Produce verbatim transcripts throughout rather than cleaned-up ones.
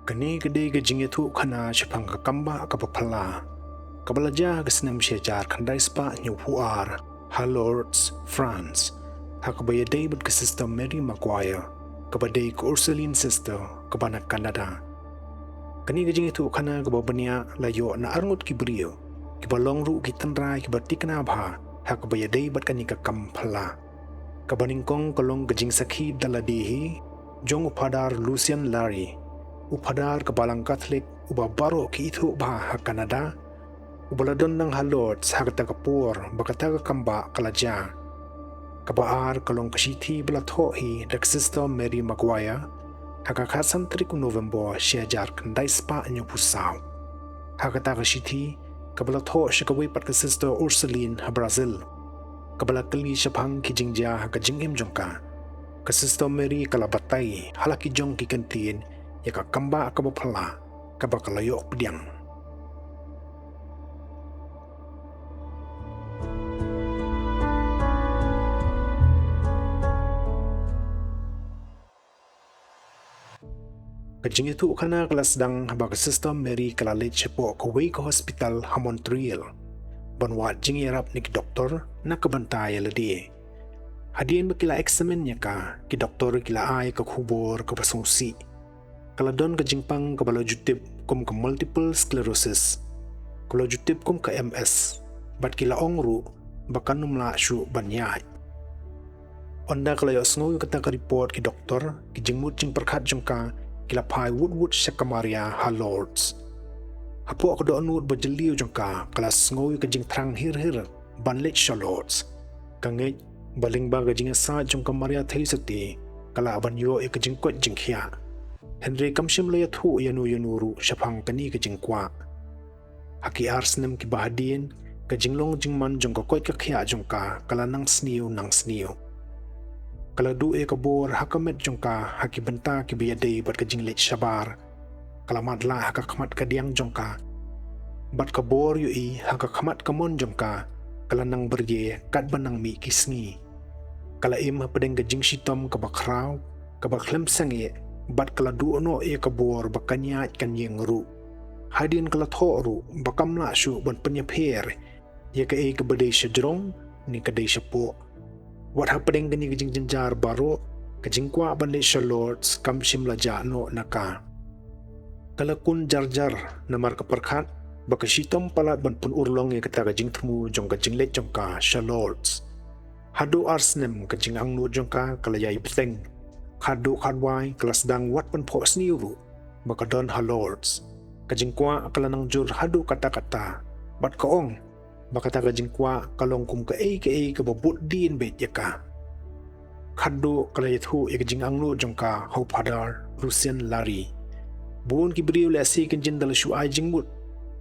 Kane ka dei ka jingïathuhkhana shaphang ka kambah kaba phylla, kaba la jia ha ka snem shi hajar khyndai spah hynñiewphew ar ha Lourdes, France, ha kaba ïadei bad ka Sister Mary Maguire, kaba dei ka Ursuline Sister kaba na Canada. Kane ka jingïathuhkhana kaba bniah la ïoh na arngut ki briew kiba long ruh ki tynrai kiba tikna bha ha kaba ïadei bad kane ka kam phylla. Kaba nyngkong ka long ka jingsakhi da lade hi jong u Phadar Lucien Larry, u phadar ka Balang Katholik uba baroh ki ithuh bha ha Canada, uba la don lang ha Lourdes ha kata ka por ba kata ka kambah ka la jia. Kaba ar ka long ka shithi ba la thoh hi da ka Sister Mary Maguire ha ka khatsan tarik u November shi hajar khyndai spah hynñiewphew saw. Ha kata ka shithi, kaba la thoh sha kawei pat ka Sister Ursuline ha Brazil, kaba la kylli shaphang ki jingjia ha ka jingim jong ka, ka Sister Mary ka la batai ha la ki jong ki kyntien ïa ka kambah kaba phylla kaba ka la ïoh pdiang. Ka jingïathuhkhana ka la sdang haba ka Sister Mary ka la leit shapoh kawei ka hospital ha Montreal ban wad jingïarap na ki doktor na ka bynta ïa lade. Hadien ba ki la examine ïa ka, ki doktor ki la ai ka khubor kaba sngewsih. Ka la don ka jingpang kaba la ju tip kum ka multiple sclerosis, kaba la ju tip kum ka M S, bad ki la ong ruh ba kan ym lah shuh ban ïaid. Ynda ka la ïohsngew ïa kata ka report, ki doktor, ki jingmut jingpyrkhat jong ka ki la phai wut wut sha ka Maria ha Lourdes. Hapoh ka dohnud ba jylliew jong ka, ka la sngew ïa ka jingthrang hir hir ban leit sha Lourdes. Ka ngeit ba lyngba ka jingïasaid jong ka Maria Theisotti, ka lah ban ïoh ïa ka jingkoit jingkhiah. Hynrei kam shym la ïathuh ïano ïano ruh shaphang kane ka jingkwah. Ha ki ar snem kiba hadien, ka jinglong jingman jong ka koit ka khiah jong ka ka la nang sniew nang sniew. Ka la duh ïa ka bor ha ka met jong ka ha ki bynta kiba ïadei bad ka jingleit shabar. Ka la matlah ha ka khmat kadiang jong ka, bad ka bor ïohi ha ka khmat kamon jong ka ka la nang byrngem katba nang mih ki sngi. Ka la im hapdeng ka jingshitom kaba khraw, kaba khlem sangeh, bad ka la duh noh ïa ka bor ba kan ïaid kan ïeng ruh. Hadien ka la thoh ruh ba kam lah shuh ban pynïapher ïa kaei kaba dei shajrong ne ka dei shapoh. Wat hapdeng kane ka jingjynjar baroh, ka jingkwah ban leit sha Lourdes kam shym la jah noh na ka. Ka la kun jar jar namar ka pyrkhat ba ka shitom palat ban pynurlong ïa kata ka jingthmu jong ka jingleit jong ka sha Lourdes. Haduh ar snem ka jingangnud jong ka ka la ïai bteng. Khadduh khadwai ka la sdang wat ban phohsniew ruh ba ka don ha Lourdes. Ka jingkwah ka la nang jur haduh katta katta, bad ka ong ba kata ka jingkwah ka long kum kaei kaei kaba bud dien beit ïa ka. Khadduh ka la ïathuh ïa ka jingangnud jong ka ha u Phadar Lucien Larry. Bun ki briew lehse kin jin da la shu ai jingmut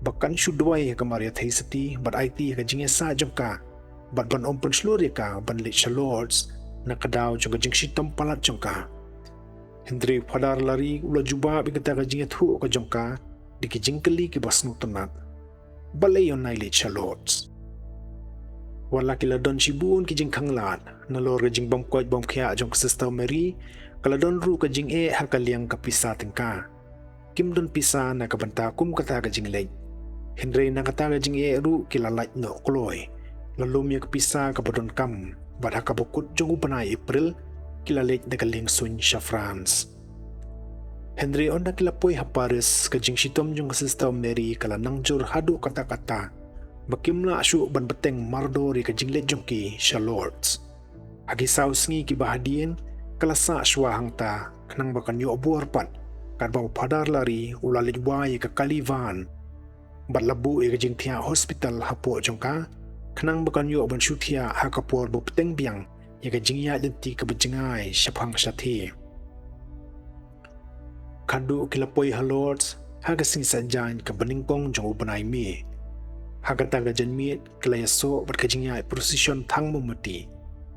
ba kan shu duwai ha ka Maria Theisotti bad aiti ïa ka jingïasaid jong ka, bad ban ym pynshlur ïa ka ban leit sha Lourdes na ka daw jong ka jingshitom palat jong ka. Hynrei u Phadar Larry u la jubab ïa kata ka jingïathuh ka jong ka da ki jingkylli kiba sngewtynnat. Balei yn nai leit sha Lourdes? Wat la ki la don shibun ki jingkhanglad nalor ka jingbym koit bym khiah jong ka Sister Mary, ka la don ruh ka jingeh ha ka liang ka pisa tyngka. Kim don pisa na ka bynta kum kata ka jingleit. Hynrei na kata ka jingeh ruh ki la lait noh kloi. La lum ïa ka pisa kaba donkam, bad ha kaba kut jong u bnai April, ki la leit da ka liengsuiñ sha France. Hynrei ynda ki la poi ha Paris, ka jingshitom jong ka Sister Mary ka la nang jur haduh katta katta ba kim lah shuh ban bteng mardor ïa ka jingleit jong ki sha Lourdes. Ha ki saw sngi kiba hadien, ka la sah shuwa hangta khnang ba kan ïoh bor pat, katba u Phadar Larry u la leit wai ïa ka kali van, bad la buh ïa ka jingthiah hospital hapoh jong ka, khnang ba kan ïoh ban shu thiah ha ka por ba bteng biang ïa ka jingïaid lynti kaba jngai shaphang shathie. Khadduh ki la poi ha Lourdes ha ka sngi Saitjaiñ kaba nyngkong jong u bnai May. Ha kata ka janmiet ki la ïasoh bad ka jingïaid procession thang mombati,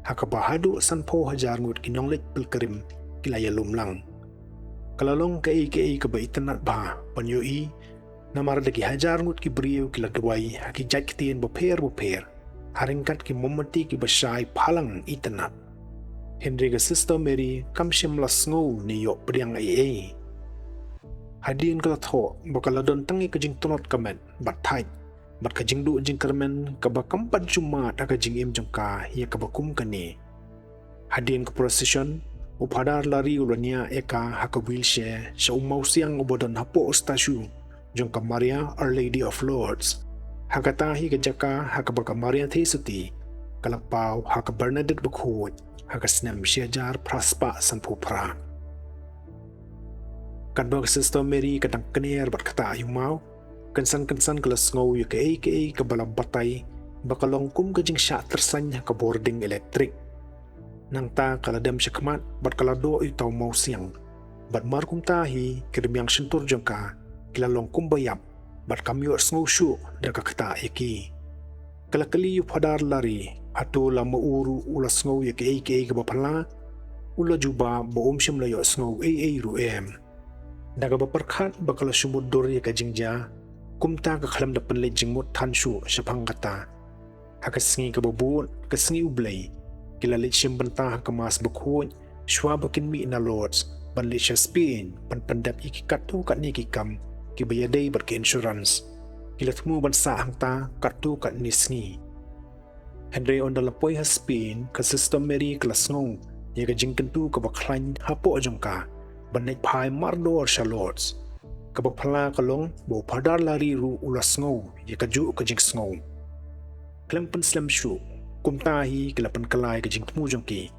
ha kaba haduh sanphew hajar ngut ki nongleit pilgrim ki la ïalum lang. Ka la long kaei kaei kaba itynnat bha ban ïohi, namar da ki hajar ngut ki briew ki la duwai ha ki jait ktien bapher bapher, ha ryngkat ki mombati kiba shai phalang itynnat. Hynrei ka Sister Mary kam shym la sngew ne ïoh pdiang ei ei. Hadien ka la thoh ba ka la don tang ïa ka jingtlot ka met bad thait bad ka jingduh jingkyrmen kaba kam pat ju mad ha ka jingim jong ka ïa kaba kum kane. Hadien ka procession, u Phadar Larry u la niah ïa ka ha ka wheelchair sha u mawsiang uba don hapoh u statue jong ka Maria, Our Lady of Lourdes. Ha kata hi ka jaka ha kaba ka Maria Theisotti ka la paw ha ka Bernadette Bakhuid ha ka snem shi hajar phra spah sanphew phra. Katba ka Sister Mary ka dang kner bad ktah ïa u maw, kynsan kynsan ka la sngew ïa kaei kaei kaba la batai ba ka long kum ka jingshah tyrsain ha ka bording elektrik. Nangta ka la dem sha khmat bad ka la doh ïa uta u mawsiang. Bad mar kumta hi ki rmiang shyntur jong ka ki la long kumba ïap bad kam ïohsngew shuh da ka ktah ïa ki. Ka la kylli ïa u Phadar Larry, hato la ma u ruh u la sngew ïa kaei kaei kaba phylla? U la jubab ba um shym la ïohsngew ei ei ruh em. Da kaba pyrkhat ba ka la shu mutdur ïa ka jingjia, kumta ka khlem da pynleit jingmut than shuh shaphang kata. Ha ka sngi kaba bud, ka sngi U Blei, ki la leit shim bynta ha ka Mass bakhuid shuwa ba kin mih na Lourdes ban leit sha Spain ban pyndep ïa ki katto katne ki kam kiba ïadei bad ka insurance. Ki la thmu ban sah hangta katto katne sngi. Hynrei ynda la poi ha Spain, ka Sister Mary ka la sngew ïa ka jingkyntu kaba khlaiñ hapoh jong ka ban leit phai mardor sha Lourdes. Kaba phylla ka long ba u Phadar Larry ruh u la sngew ïa kajuh ka jingsngew. Khlem pynslem shuh, kumta hi ki la pynkylla ïa ka jingthmu jong ki.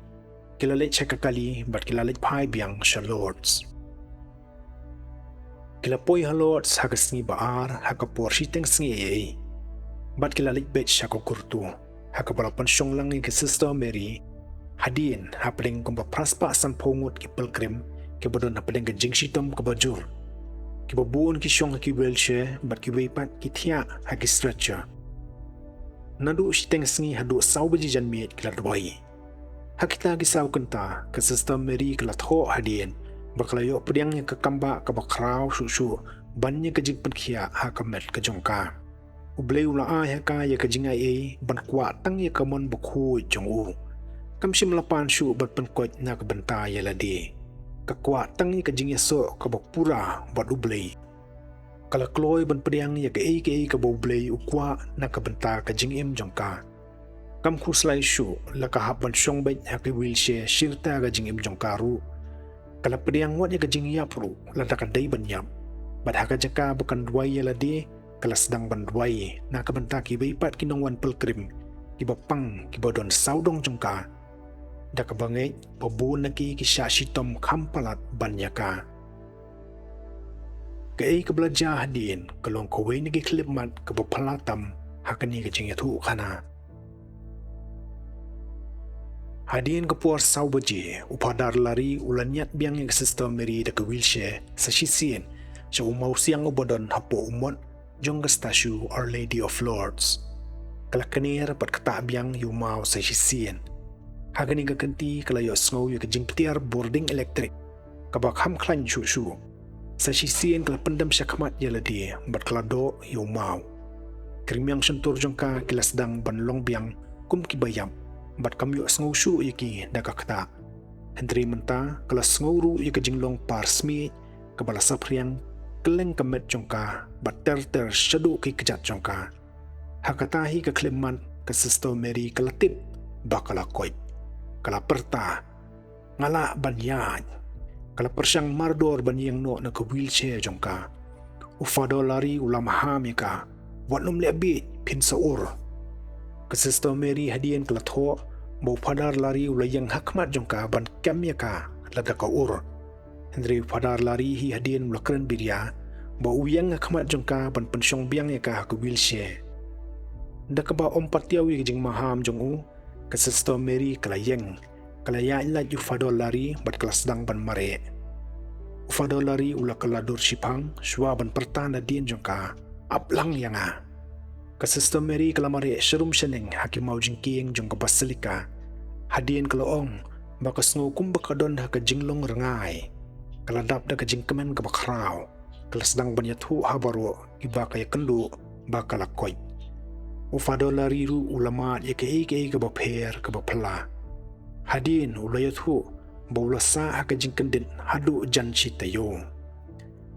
Ki la leit sha ka kali bad ki la leit phai biang sha Lourdes. Ki la poi ha Lourdes ha ka sngi ba ar ha ka por shiteng sngi eiei. Bad ki la leit beit sha ka grotto ha kaba la pynshong lang ïa ka Sister Mary. Hadien hapdeng kumba phra spah sanphew ngut ki pilgrim kiba don hapdeng ka jingshitom kaba jur, kiba bun ki shong ha ki wheelchair bad kiwei pat ki thiah ha ki stretcher. Naduh shiteng sngi haduh saw baje janmiet ki la duwai. Ha kita ki saw kynta, ka Sister Mary ka la thoh hadien ba ka la ïoh pdiang ïa ka kambah kaba khraw shuh shuh ban ïa ka jingpynkhiah ha ka met ka jong ka. U Blei u la ai ha ka ïa ka jingaiei ban kwah tang ïa ka mon bakhuid jong u. Kam shym la pan shuh ban pynkoit na ka bynta ïa lade. Ka kwah tang ïa ka jingïasoh kaba pura bad U Blei. Ka la kloi ban pdiang ïa kaei kaei kaba U Blei u kwah na ka bynta ka jingim jong ka. Kam khuslai shuh la ka hap ban shong beit ha ka wheelchair shirta ka jingim jong ka ruh. Ka la pdiang wat ïa ka jingïap ruh lada ka dei ban ïap. Bad ha ka jaka ba kan duwai ïa lade, ka la sdang ban duwai na ka bynta kiwei pat ki nongwan pilgrim kiba pang kiba don sawdong jong ka. Da kaba ngeit ba bun na ki ki shah shitom kham palat ban ïa ka. Kaei kaba la jia hadien ka long kawei na ki khyllipmat kaba phylla tam ha kane ka jingïathuhkhana. Hadien ka por saw baje, u Phadar Larry u la niad biang ïa ka Sister Mary da ka wheelchair sa shisien sha u mawsiang uba don hapoh u mot jong ka statue Our Lady of Lourdes. Ka la kner bad ktah biang ïa u maw sa shisien. Ha kane ka kynti ka la ïohsngew ïa ka jingptiar bording elektrik kaba kham khlaiñ shuh shuh. Sa shisien ka la pyndem shakhmat ïa lade bad ka la doh ïa u maw. Ki rmiang shyntur jong ka ki la sdang ban long biang kum kiba ïap bad kam ïohsngew shuh ïa ki da ka ktah. Hynrei mynta ka la sngew ruh ïa ka jinglong par smiej kaba la saphriang kylleng ka met jong ka bad ter ter shaduh ki kjat jong ka. Ha kata hi ka khyllipmat ka Sister Mary ka la tip ba ka la koit. Ka la pyrta, "Nga lah ban ïaid." Ka la pyrshang mardor ban ïeng noh na ka wheelchair jong ka. U Phadar Larry u la maham ïa ka, "Wat nym leh bieit, phin sa ur." Ka Sister Mary hadien ka la thoh ba u Phadar Larry u la ïeng ha khmat jong ka ban kem ïa ka lada ka ur. Hynrei u Phadar Larry hi hadien u la kren biria ba u ïeng ha khmat jong ka ban pynshong biang ïa ka ha ka wheelchair. Da kaba ym pat ïoh ïa ka jingmaham jong u, ka Sister Mary ka la ïeng, ka la ïaid lait ïa u Phadar Larry bad ka la sdang ban mareh. U Phadar Larry u la kylla dur shiphang shuwa ban pyrta nadien jong ka, "Ap lang ïa nga." Ka Sister Mary ka la mareh sharum shaneng ha ki maw jingkieng jong ka basilika. Hadien ka la ong ba ka sngew kumba ka don ha ka jinglong rngai. Ka la dap da ka jingkmen kaba khraw. Ka la sdang ban ïathuh ha baroh kiba ka ïakynduh ba ka la koit. U Phadar Larry ruh u la mad ïa kaei kaei kaba pher kaba phylla. Hadien u la ïathuh ba u la sah ha ka jingkyndit haduh jan shi taïew.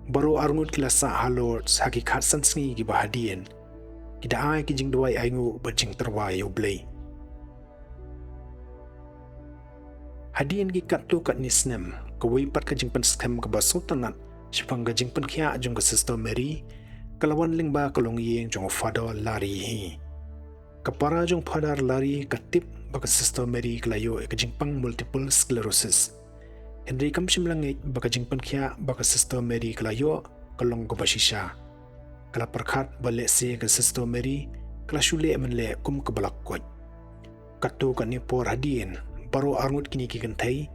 Baroh arngut ki la sah ha Lourdes ha ki khatsan sngi kiba hadien. Ki da ai ki jingduwai ainguh bad jingtyrwa ïa U Blei. Hadien ki katto katne snem, kawei pat ka jingpynskhem kaba sngewtynnat shaphang ka jingpynkhiah jong ka Sister Mary ka la wan lyngba ka longïing jong u Father Larry hi. Ka para jong Father Larry ka tip ba ka Sister Mary ka la ïoh ïa ka jingpang multiple sclerosis. Hynrei kam shym la ngeit ba ka jingpynkhiah ba ka Sister Mary ka la ïoh ka long kaba shisha. Ka la pyrkhat ba lehse ka Sister Mary ka la shu leh mynleh kum kaba la koit. Katto katne por hadien, baroh arngut kine ki kynthei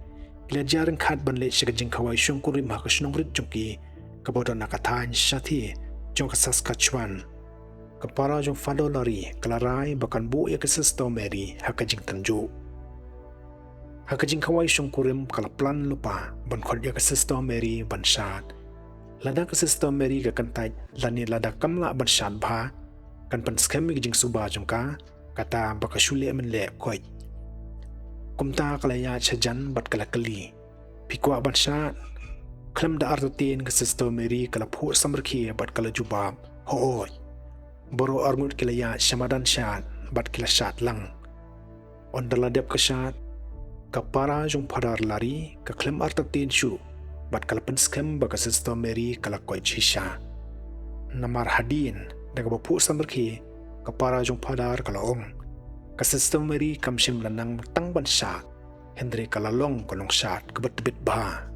ki la jia ryngkat ban leit sha ka jingkhawai shongkurim ha ka shnong rit jong ki, kaba don ha ka thaiñ Shathi jong ka Saskatchewan. Ka para jong Father Larry ka la rai ba kan buh ïa ka Sister Mary ha ka jingtynjuh. Ha ka jingkhawai shongkurim ka la plan lypa ban khot ïa ka Sister Mary ban shad. Lada ka Sister Mary ka kyntait lane lada kam lah ban shad bha, kan pynskhem ïa ka jingsuba jong ka, kata ba ka shu leh mynleh koit. Kumta ka la ïaid shajan bad ka la kylli, "Phi kwah ban shad?" Khlem da artatien ka Sister Mary ka la phuh samrkhie bad ka la jubab, "Hooid." Baroh arngut ki la ïaid sha madan shad bad ki la shad lang. Ynda la dep ka shad, ka para jong Father Larry ka khlem artatien shuh bad ka la pynskhem ba ka Sister Mary ka la koit shisha. Namar hadien da kaba phuh samrkhie, ka para jong Father ka la ong, "Ka Sister Mary kam shym la nang tang ban shad, hynrei ka la long ka nongshad kaba tbit bha."